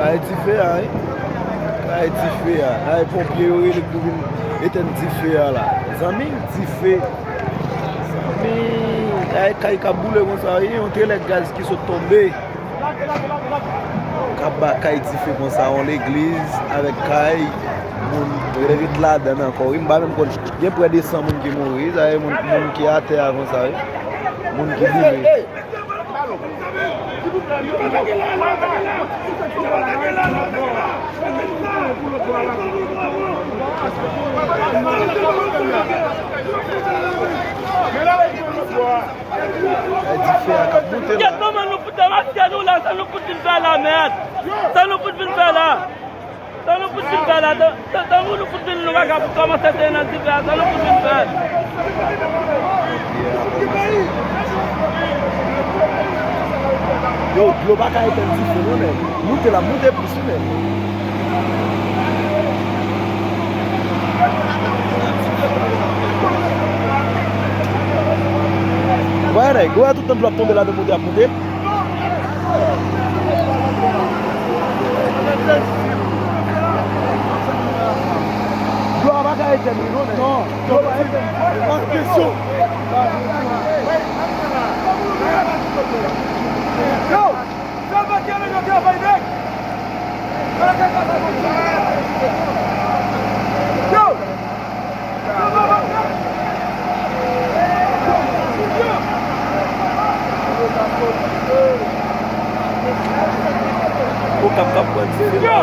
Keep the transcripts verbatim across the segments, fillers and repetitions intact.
Kay dife a, wi. Kay dife a. Kay ponpye yo rele pou vin etenn dife a la. Zanmi, dife. Zanmi, kay, kay k ap boule konsa, wi. Yon trelè gaz ki sot tonbe. K ap ba kay dife konsa, yon legliz avèk kay, moun ret ladan ankò, wi. M pa menm konn, gen prè de san moun ki mouri, sa vle moun, moun ki atè a konsa, wi. Moun ki boule. Gad kòman nou fout demaske nou la, sa nou fout vin fè la, mèd? Sa nou fout vin fè la? Sa nou fout vin fè la? Tan, tan, tankou nou fout vin nou pa ka kòmanse te nan dife a, sa nou fout vin fè? Yo, dlo pa ka etenn dife non, nèg. Moute l ap moute plis, wi, nèg. Wè, nèg, wè tout tan dlo ap tonbe la, de moute ap moute. Dlo a pa ka etèn wi non, nèg. Non, dlo pa etèn. Atannsyon. Yo, Salva Kiir, nèg yo travay, nèg. Yo. Okap k ap pran dife la.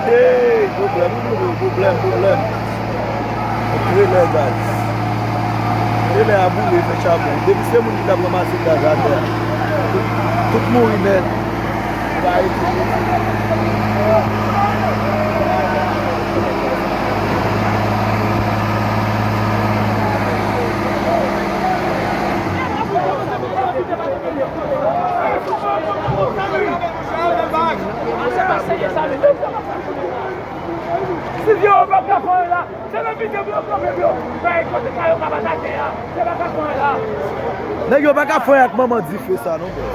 Hey, pwoblèm, pwoblèm, pwoblèm. Trelè gaz. Trelè a boule, fè chabon. Depi se moun ki t ap ranmase gaz atè a. Tout, tout mouri nèt. Si Jewova pa fè anyen la, se nan pite pou yo kanpe pou yo bay kote sa yo ka bat atè a. Se pa ka fè anyen la. Nèg yo pa ka fè anyen ak manman dife sa non, bro.